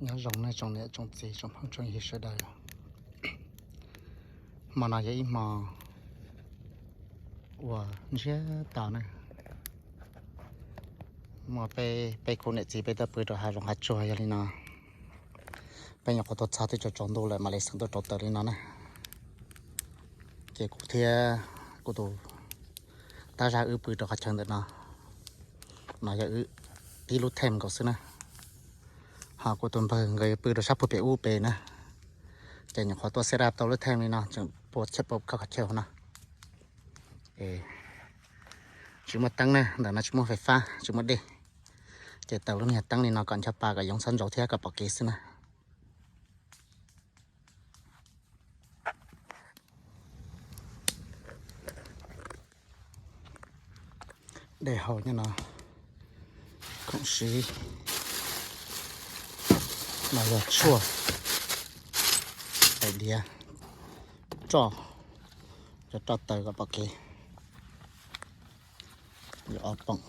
Nyob zoo nej tsoom niam tsoom txiv tsoom phooj tsoom ywg sawv daws. Hmo no yog ib hmo uas ntsiag to na. Hmo peb, peb khub niam txiv peb tuaj pw rau hav zoov hav tsuag yog li no. Peb nyuam qhuav tuaj txog twb tsaus tsaus ntuj lawm mam li xeem tuaj rauv taws li no na. Ces kuv thiab kuv tus tab zag wb pw rau qhov chaw ntawm no. No yog wb tib lub theem nkaus xwb na. Ho kuv tus npawg nkawd pw rau sab puag pem ub pem na. Ces nyuam qhuav tuaj set up tau lub theem li no tseem pua chaj pua koj qhov chaw no. Tsis muaj teeb na, ntawm no tsis muaj fais fab tsis muaj dej. Ces taws lub niag teeb li no kom ncho pa kom yoov txhob ntsaus thiab kom pom kev xwb na. Dej haus nyob no, khoom siv no yog tshuaj, tais diav, roj, cov roj taws kom pom kev. Yuav ob poom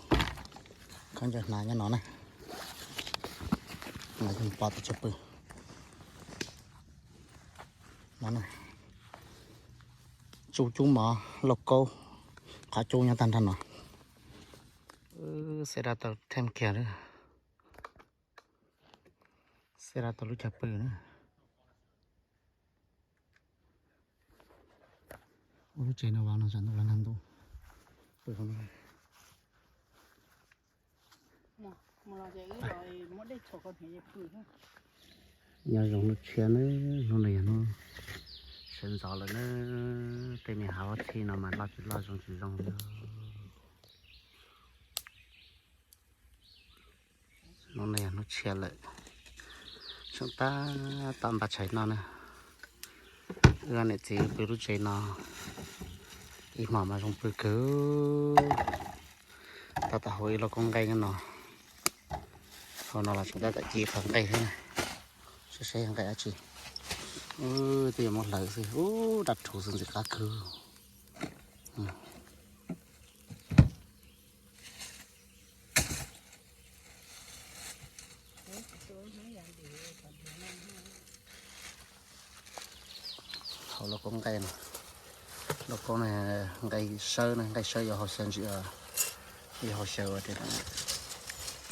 khaub ncaws hnav nyob no na. No yog pov tes tsawg pw no. Tsuj cub mov lauj kaub, qhov cub nyob tag nrho no. Xav da tau them kiag lawm. Xav da tau lub chaw pw na. Ua lub tsev no vas no tsam ntuj los nag ntuj. Nyob zoo hnub tshiab na, hnub no yog hnub sawv ntxov lawm na. Tej niag hav huab txhib no mas loj tsis loj zoo tsis zoo li. Hnub no yog hnub tshiab lawm, tseem tab tom npaj tshais noj na. Wb niam txiv pw lub tsev no ib hmos mas zoo pw kawg. Tab tom hau ib lauj kaub nqaij nyob no. Hauv no los tseem tab tom ci qhov nqaij thiab na. Saib saib yog nqaij dab tsi. Twb yuav muab hlawv xwb, ub, dab rhuv xwb ntxim qab kawg. Hau lauj kaub nqaij no, lauj kaub ne, nqaij sawb ne, nqaij sawb yuav hau xyaw ntsis, yuav hau xyaw ua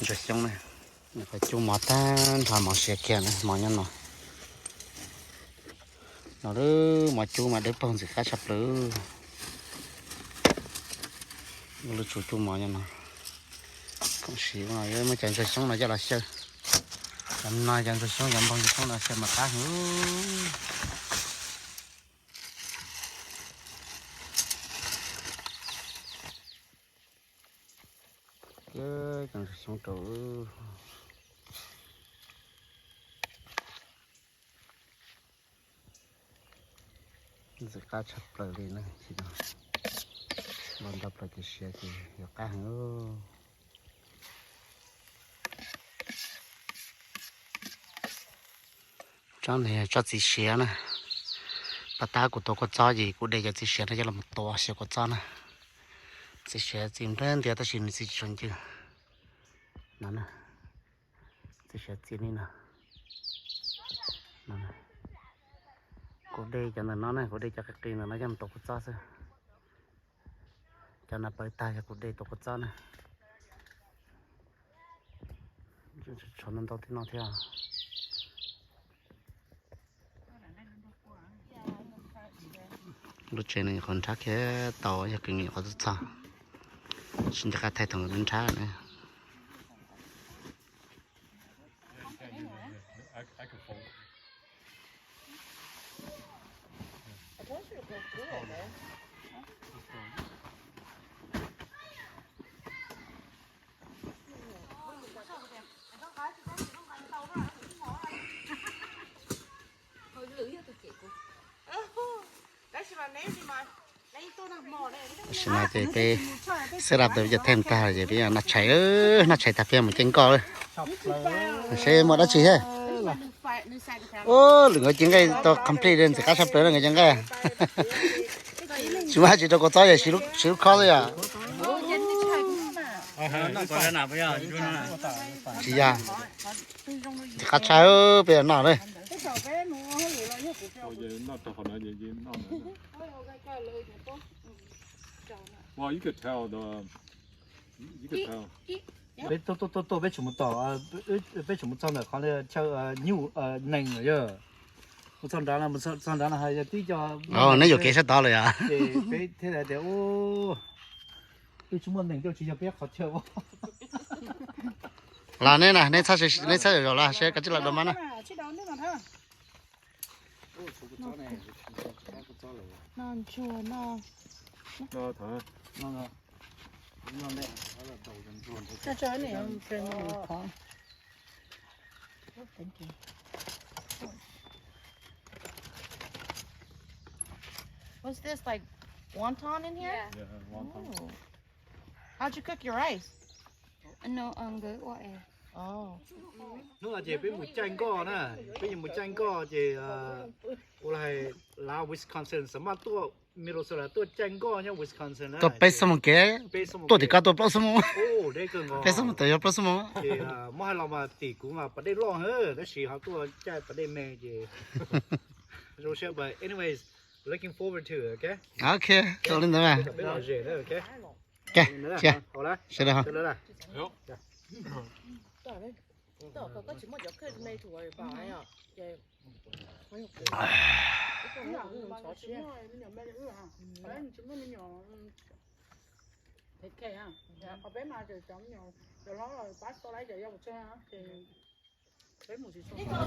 ntsuag xyoob ne. Qhov cub mov tag nrho, mov siav kiag na, mov nyob no. No lub mov cub mas dawb paug ntxim qab tshaj plaws. Lub tsuv cub mov nyob no. Koom siv no yuav muab cov ntsuag xyoob no coj los xyaw. Cov no cov ntsuag xyoob, cov npog ntsuag xyoob no xyaw mas qab heev. Cov ntsuag xyoob rau ntxim qab tshaj plaws li na, los nto plaws ces siav ces yuav qab heev. Tsob no yog tsob txiv siav na. Pas tab kuv tuav kua txob ces kuv de cov txiv siav no coj los tua xyaw kua txob na. Txiv siav txi nrab ntiav tab sis nws txi tsis tshua ncw no. Txiv siav txi li no. Kuv de cov ntawm no na, kuv de cov qis qis ntawm no coj mus tua kua txob xwb. Cov no pawv tag yog kuv de tua kua txob na. Tshuav ntau ntau tej no thiab. Lub tsev no nyuam qhuav nrhab kiag tau, yog kws nyuam qhuav txog, tsis nco qab thaij thaum nrhab na. Tam sim no ces peb xab laj tau cov them tag ces peb noj tshais, noj tshais tag peb mus cev nkoj lawm. Seb muaj dab tsi thiab. Ua, lwm nkawd cev nqaij tau complete li, ntxim qab tshaj plaws nkawd cev nqaij. Tsis muaj dab tsi rau kua txob, yog siv lub khob xwb yom. Tsis yog, qab tshaj peb noj na. Peb tuaj tuaj tuaj peb tseem mus tom, peb tseem mus txog ntawm qhov chaw nyuj nees lawm yog. Mus txog nrad no, mus txog nrad no yog tib co, neb yuam kev sab tod lawm yog. Ces peb thiaj li tias, wb tsis muaj nees, tsis yog peb qhov chaw. Los neb na, neb txhob zaum zaum los seb koj tsis los dua mab na. What's this, like wonton in here? Yeah. Yeah, wonton. Ooh. How'd you cook your rice? No, um, good water. Oh. Hnub no ces peb mus caij nkoj na, peb yuav mus caij nkoj ces ua li hais lav Wisconsin xam maj tuaj Minnesota tuaj caij nkoj nyob Wisconsin na. Tuaj peb xuab moos kev, tuaj tim koj tuaj plaub xuab moos. Peb xuab moos tawm yog plaub xuab moos. Ces muab hais los mas tim kuv mas pas dej loj heev tab sis ho tuaj caij pas dej me ces zoo siab, but anyways, looking forward to it, okay? Ok, tau li ntawd mas. Peb lom zem na, okay? Ok, sawv daws.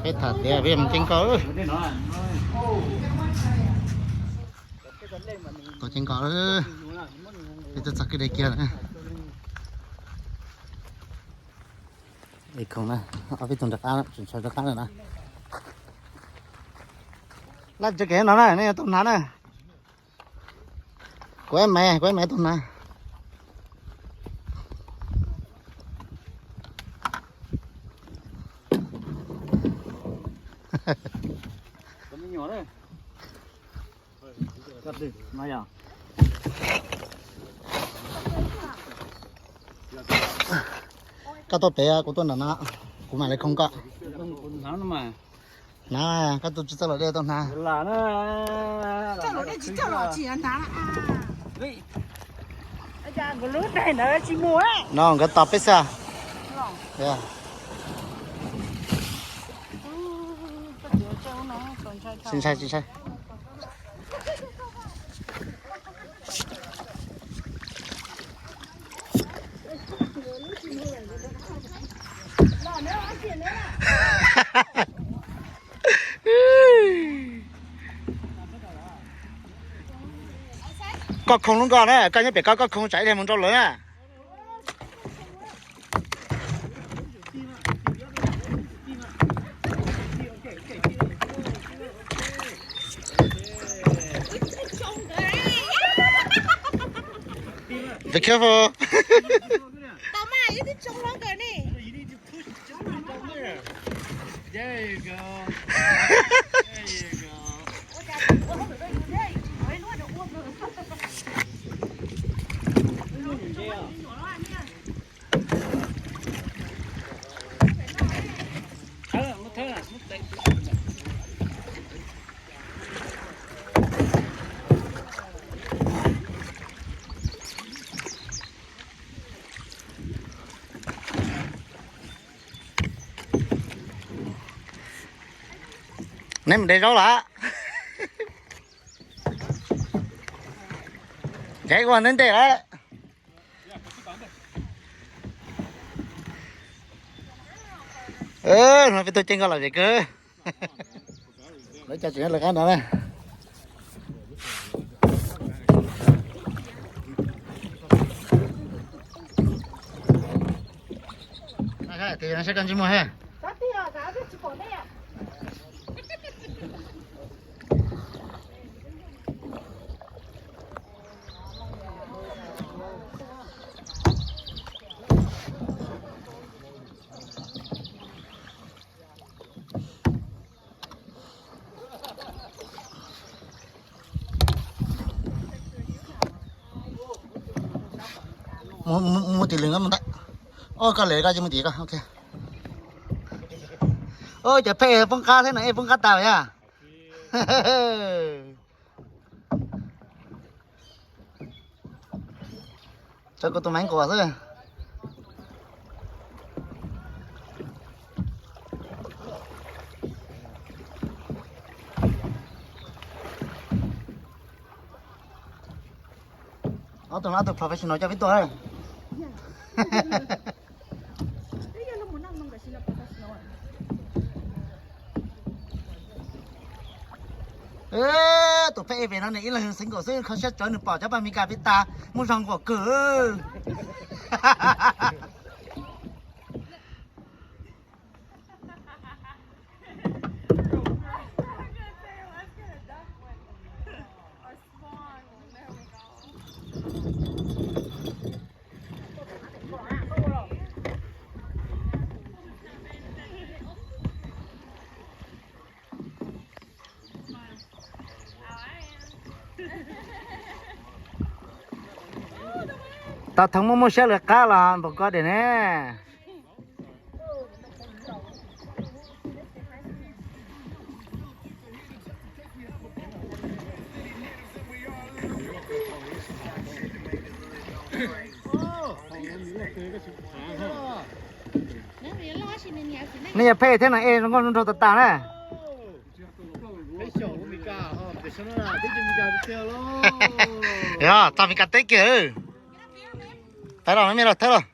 Peb tham tias peb mus caij nkoj. Tau caij nkoj, peb twb txog kwj deg kiag lawm. Ib khoom na, ob peb tug rov qab, tseem tshuav rov qab lawm na. Laj tsev kev no na, nej yuav tau hnav na. Kuv ib me, kuv ib me tau hnav. Koj tuaj pem, kuv tuaj nram no, kuv mam li khoom koj. Hnav, koj tus tsis txawj lom dej tau hnav. No nkawd tos peb xwb. Tsis ntshai, tsis ntshai. Koj khoom lub nkoj na, koj nyob pem koj, koj khoom tsam ib pliag mus rau lawv na. Be careful. Tau mas, ib tug tsoo hlo nkawd ne. There you go. There you go. Neb mus de zaub lawm. Ntshe ua ntej ntej lawm. No peb tuaj caij nkoj lom zem kawg. Lawv cov tseem nyob lawv qab no na. Tes saib koj ntsej muag he. Mus tim lwm no mus ntag. Oj, koj lem koj mus tim koj, ok. Oj, cov pheej poob qab thiab no, ej, poob qab tas yog. Tso kuv tus maib nquas xwb. Ob tug no ob tug professional coj peb tuaj. Tus pheej ej pem no nws ib leeg single xwb, kho siab tsawv nws pom cov paj Meskas peb tas muaj zog nquas kawg. Tau thov muaj muaj siab lawv qab los npaum ko diam ne. Nej yog pheej thiab no ej zoo nkauj zoo nraug tas tas na. Yog txog Mes Kas teb kiag. Tawm los, me los thawb los.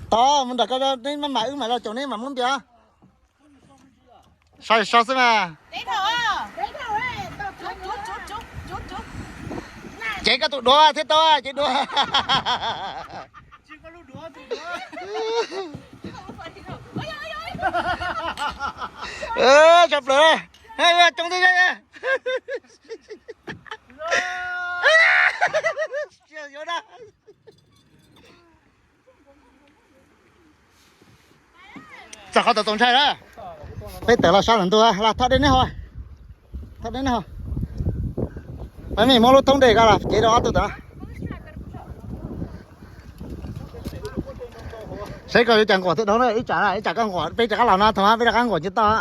Tod mus nram ko, neb maj mam wb mam los caum neb mam muab npias. So so xwb mas. Cev koj tus duav thiab tau, cev duav. Tshaj plaws, coob twb. Txog qhov tau tau ntshai na. Peb tawm los sab ntawm ntug los thov dej neb haus. Thov dej neb haus. Peb me muab lub thoob dej ko los cev rau ob tug tod. Saib koj yuav cas nquas thiab dhau na, ib tsam ib tsam koj nquas peb rov qab los no thaum peb rov qab nquas nce toj.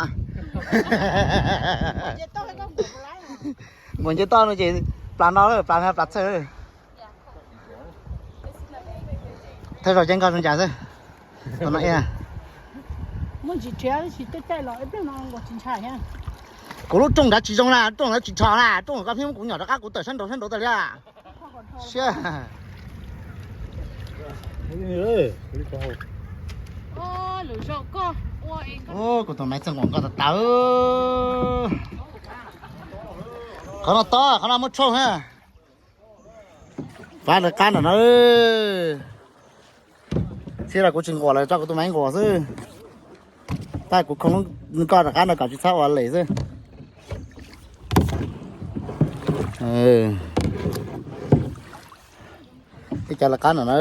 Nquas nce toj no ces plas no lawm, plas no plas txhawj. Thawj zaug cev nkoj zoo cas xwb. Kuv lub rooj nrad tsis zoo na, rooj nrad tsis ntsho na, rooj koj pheej muab kuv nyom rov qab kuv tawm sab nraud sab nraud tas li. Siab. Kuv tus maiv txawj nquas nkoj tas tas. Qhov no tob, qhov no muab tshooj na. Pab lawv qab nram no. Thiab los kuv tsis nquas lawm, tso kuv tus maiv nquas xwb. Tab kuv khoov koj rov qab no kom tsis txhob ua lem xwb. Ib co lawv qab nram no.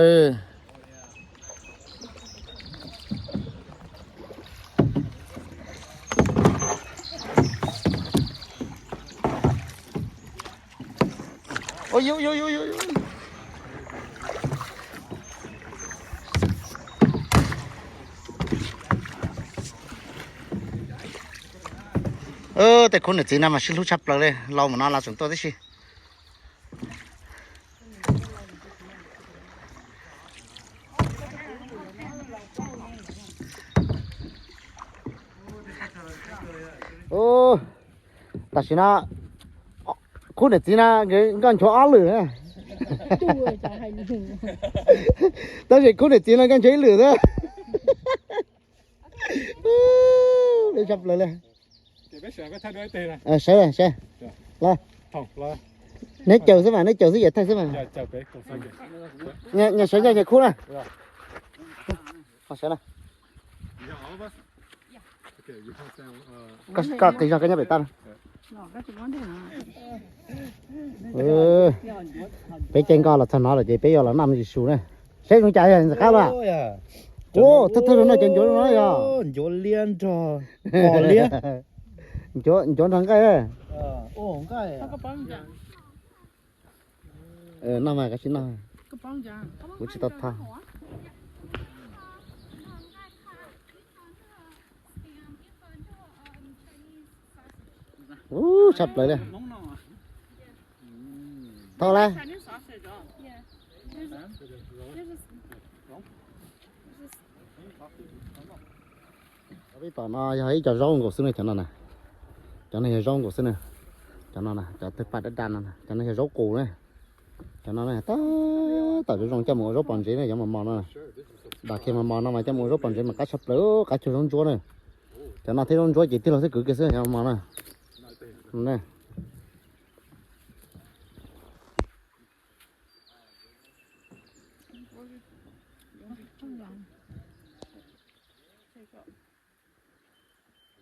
Tej khub niam txiv no mas sib hlub tshaj plaws li, laus mus no los tseem tuaj tib si. Tam sim no khub niam txiv no nkawd nkaj nchuav ob lwm. Tab sis khub niam txiv no nkaj nchuav ib lwm xwb. Peb tshaj plaws li. Sawv, sawv. Los. Neb caum xwb mas, neb caum xwb, yawm thaij xwb mas. Nyias sawv nyias khub na. Sawv na. Koj qis zog koj nyob pem toj. Peb caij nkoj los txog no lawm ces peb yuav los noj me ntsis su na. Saib zoo cas yog ntxim qab los. Thawj thawj zaug noj cov ncuav no yog ncuav liab nrog, liab, ncuav nrog nqaij. Nqaij. Noj mas, koj tsis noj. Kuv tsis tau thov. Ub, tshaj plaws li. Thov lawm. Peb tom no yog ib co zaub nkaus xwb na, cov no na. Cov no yog zaub nkaus xwb na. Cov no na, cov twg paj dab dab no, cov no yog zaub qus na. Cov no tab tom zoo zoo coj mus ua zaub pom ntsev na, cov mos mos no. Dam kiag mos mos no mas coj mus ua zaub pom ntsev mas qab tshaj plaws, qab cuag zaub ntsuab na. Cov no thiab zaub ntsuab ces tig los xwb, kwv kiag xwb cov mos mos na.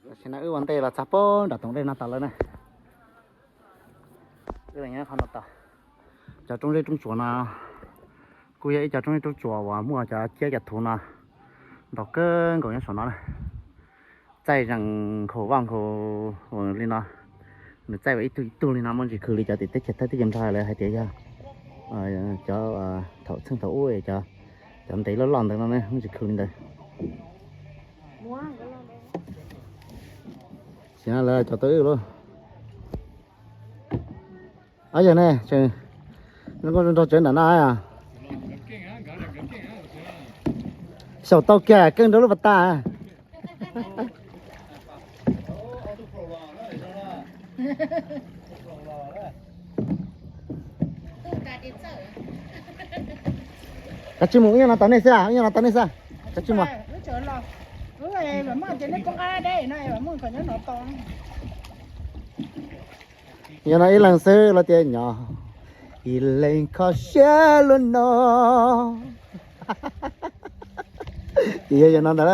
Tam sim no wb ua ntej los txog puag nram toov dej no tas lawm na. Wb los nyob qhov no tos. Cov roob zeb roob tsuas no kuj yog ib co roob zeb roob tsuas uas muaj cov ciab cov thuv no ntau kawg nkaus nyob saum no na. Txaij zees nkhaus vaj nkhaus li no. Nws txaij ua ib tug ib tug li no muaj ntsis khwv li cov tim teb chaws Thaib teb chaws Nplog lawv hais tias yog cov thaum txheej thaum ub cov ntev loj loj ntawd no muaj ntsis khwv li ntawd. Sim no lawv cov tau wb lauj. Ob yog ne, nrog tsawv nram no. Xyaum tau kiag keej rau lub pas tas. Kav tsij mus, ib nyuag no tos nej xwb, ib nyuag no tos nej xwb. Kav tsij mus. Yog no ib leeg xwb los tias nyob, ib leeg kho siab luaj no. Ces yog no ntag.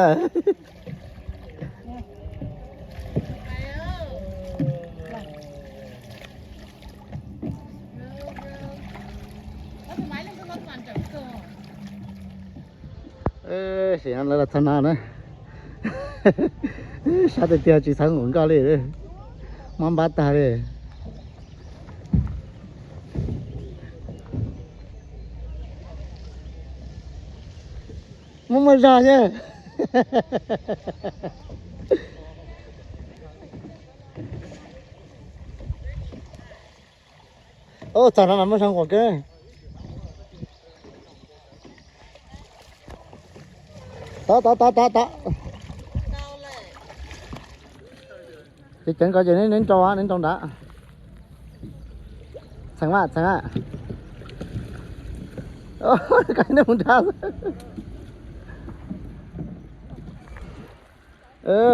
Sim no lawv los txog no na. Sab tiag tiag tsis txhob ua nkoj li, mob npab tag li. Muaj muaj zog thiab. Ub, txog no mas muaj zog nquam kawg. Tod tod tod tod tod. Ces ceev ko ces neb nrau, neb nrau nrad. Txheem a, txheem a. Koj neb mus nrad.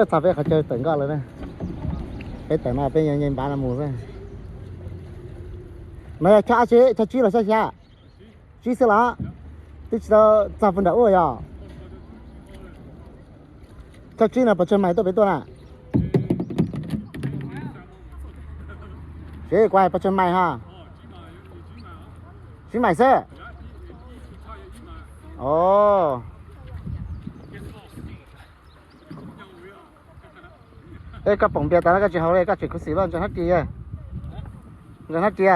Txog peb qhov chaw tawm nkoj lawm na. Peb tawm no peb nce npav no mus xwb. No yog chaw dab tsi, chaw tsib los chaw xya? Tsib xwb los? Twb tsis tau txog puag nram ub yog? Chaw tsib no pes tsawg mais tuaj pem tuaj na? Tsis, kuv hais pes tsawg mais ho. Tsib mais xwb. Os. Ej, koj pom npias tas no koj tsis haus li, koj tseem khuv xim los ntseeg hab ris, ntseeg hab ris,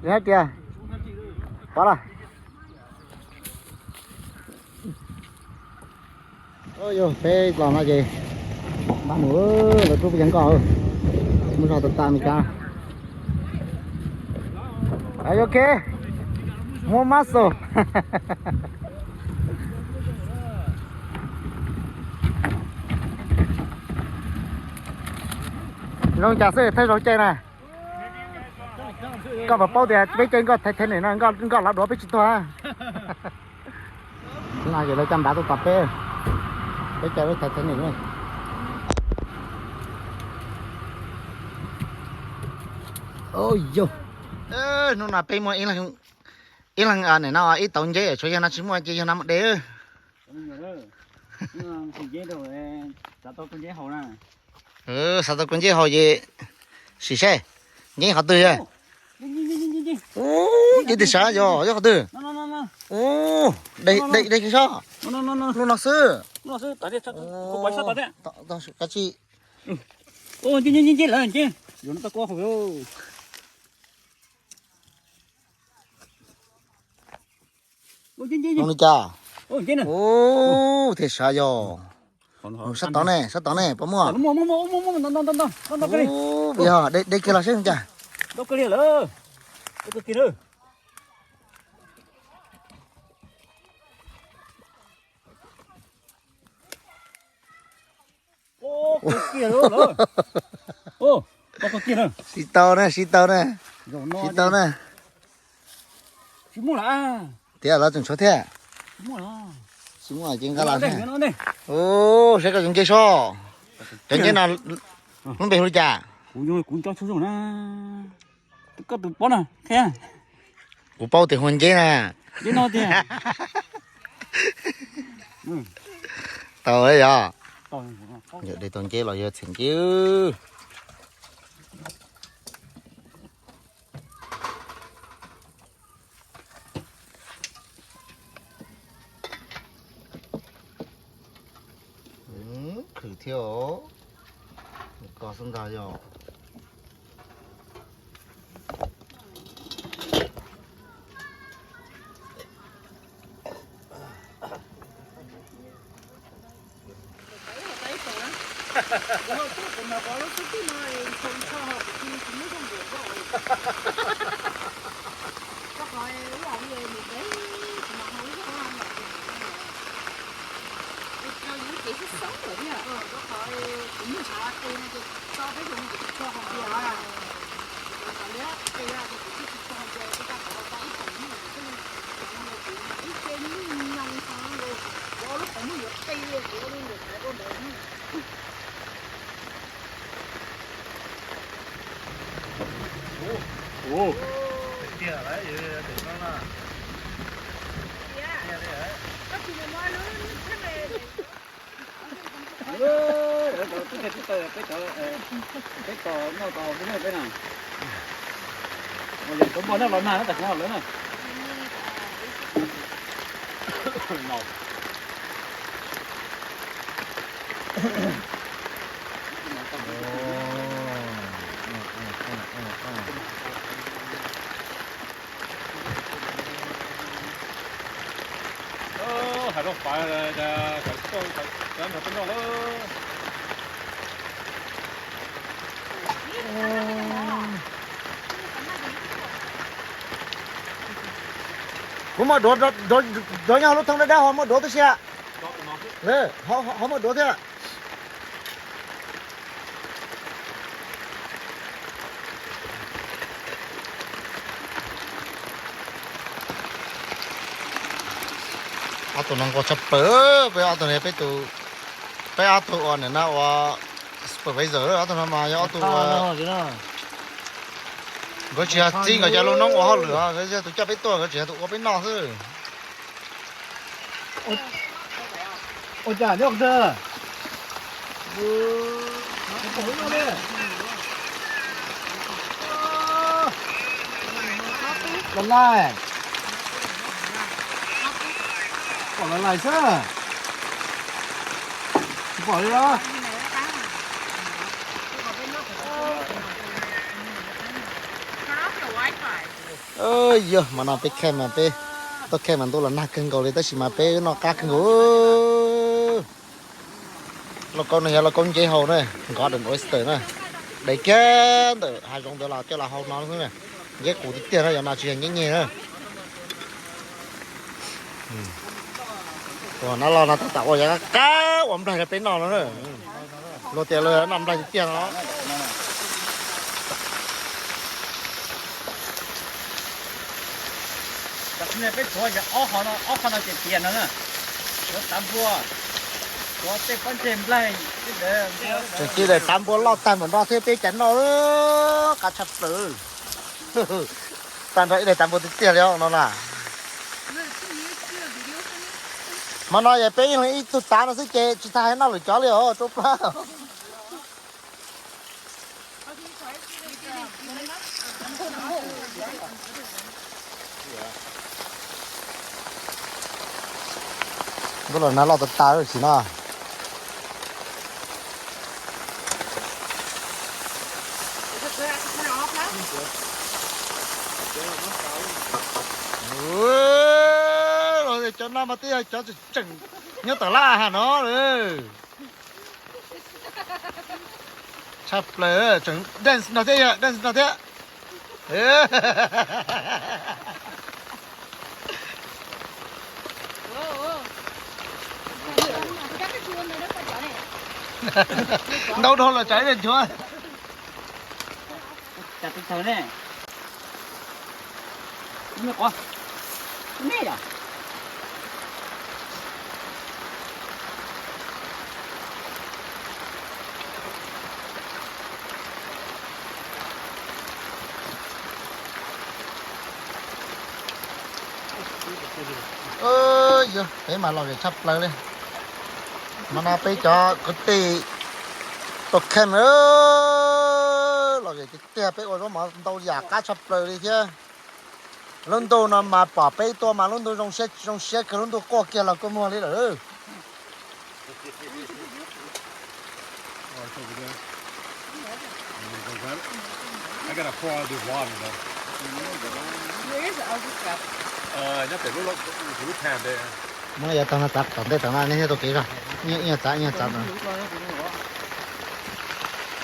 ntseeg hab ris. Pov los. Yog peb los no ces npaj mus, lawv rub peb cov nkoj, muaj zog tas tas Meskas. Are you okay? More muscle. Zoo cas xwb, thawj zaug caij na. Koj puas paub tias peb caij nkoj Titanic no nkoj lov duav peb tsis tuag? No ces lawv coj npav tuaj tos peb, peb caij lub Titanic ne. Hnub no peb muaj ib leeg, ib leeg, nim no ib tauv nceb, tshuav yawg no tsis muaj ces yawg no mus de. Xav tau kua nceb haus ces sim seb nceb qhov twg. Ub, nceb twg sav yog, yog qhov twg? Ub, de de sob. Lub no xwb. Kav tsij. Ub, nceb nceb nceb lawm nceb. Yuav no tau kua haus. Zoo li cas? Ub, thiaj sav yog. Sab tod ne, sab tod ne, puas muaj? Ub, yog, de kiag los saib zoo cas. Siv tau na, siv tau na, siv tau na. Tiag los tseem tshuav thiab. Tsis muaj ces nqa los. Ub, saib koj cov ncej sob. Cov ncej no lub npe hu li cas? Kuv paub tias hu nceb na. Tau yog. Yog de tau nceb los yog txheem nceb. Khwv thiab os. Koj xub ntag yog. Peb tos noj tau peb na. Yog cov npog noj los nag no tas kuv lawv na. Hav zoov fav, cov nrog peb noj lawm. Kuv muaj duav, duav nyob lub thoob dawb dawb ho muaj duav tib si. Ho muaj duav thiab. Ob tug no nquag tshaj plaws, peb ob tug no peb tus, peb ob tug uas nim no ua supervisor, ob tug no mas yog ob tug uas nkawd tsis yog txib nkawd cov lub noob ua hauj lwm, nkawd yog tus coj peb tuaj, nkawd tsis yog tus ua peb noj xwb. Ua cas nyob qhov twg? Los laij. Pom los laij xwb. Tsis pom li los? Yog mas no peb khaij mas peb tuaj khaij mas ntuj los nag kawg nkaus li tab sis mas peb noj qab kawg nkaus. Lauj kaub no yog lauj kaub nceb hau na, golden oyster na. Dai kiag ntawm hav zoov ntawd los coj los hau no xwb na. Nceb qus tiag tiag na, yog no tsis yog nceb nyeg na. Ua nab loj no tab tom ua yog qab ua nplaig rau peb noj no na. Luag tias luag noj nplaig tiag tiag no. Tam sim no peb tuav ob qho no ces tiav no na. Tuav tav npua, tuav tej pob ntseg nplaig. Tseem cia li tav npua loj tag npaum no thiab peb cas noj, qab tshaj plaws. Tag nrho ib daim tav npua tiag tiag li no na. Hmo no yog peb ib leeg ib tug tav no xwb ces tsis tas hais noj lwm cov li os, tsau plab. Ntuj los nag loj tas tas sim no. No mas twb yog cov tseem nyob tom laj ha no. Tshaj plaws, tseem dance no thiab, dance no thiab. Ntau dhau los tsam ib nchuav. Yog peb mas lom zem tshaj plaws li. Mas no peb cov kwv tij tuaj kheej lom zem tiag tiag, peb ua zaub mov ntau yam qab tshaj plaws li thiab. Lub ntuj no mas pom peb tuaj mas lub ntuj zoo siab zoo siab kawg, lub ntuj quaj kiag los kua muag li lawm. Muab yav tag no txav tom ntej tom no nej thiaj tau kev zog. Ib nyuag txav ib nyuag txav.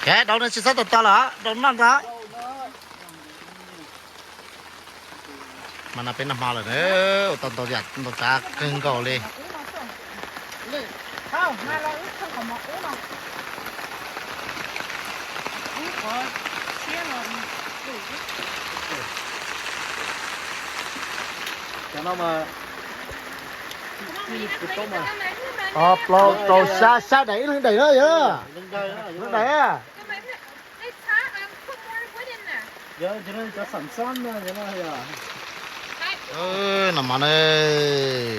Kev daus no tsis txhob tau tau lawm, daus noj ntag. Mas no peb noj hmo lawm, ua tau ntau yam ntau tsav kawg nkaus li. Plaub rau sab, sab daim ib leeg daim na yog. Leeg daim. No mas na,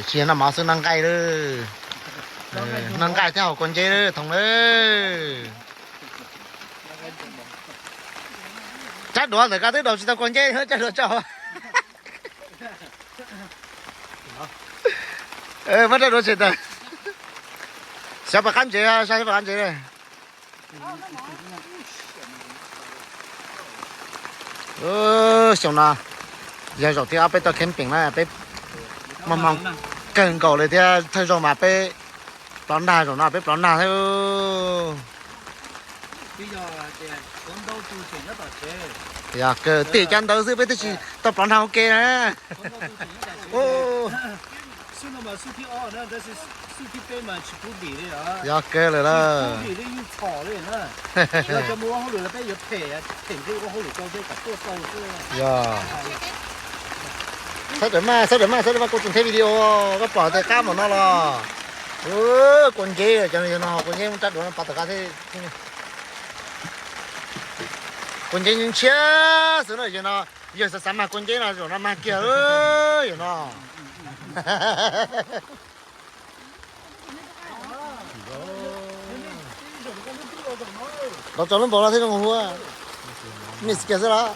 tsis yog noj mov xwb, noj nqaij lawm. Noj nqaij thiab haus kua nceb lawm thoom lawm. Tsab duav ntawm koj twb daus tsis tau kua nceb, tsab duav tso. Muab tsab duav tshem tawm. Xyov puas qab ntsev, saib puas qab ntsev. Xyoo no yog zaum thib ob peb tuaj camping na, peb maj mam kawg nkaus li thiab, thawj zaug mas peb plov nag, zaum no peb plov nag thiab. Yog kawg, tim cov ntawd xwb peb twb tsis tau plov nag ua ke na. Yog kawg lawm lauj. Yog. Sawv daws maj, sawv daws maj, sawv daws maj, kuv tseem thiab video, koj pom tej qab npaum no los. Kua nceb, cov no kua nceb muab rab duav no pov tom qab thiab. Kua nceb ntshiab xwb na, yog no, yog xav xav mag kua nceb no zaum no mag kiag, yog no. Los tso lub npaum no thiab zoo huab. Mix kiag xwb los.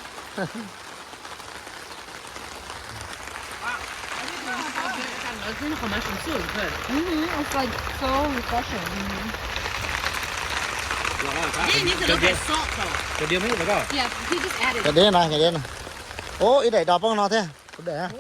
Mm-hmm. It's like so refreshing. Mm-hmm. Cov dib no, cov dib no. Ub, ib daim dos poob no thiab. Kuv daim.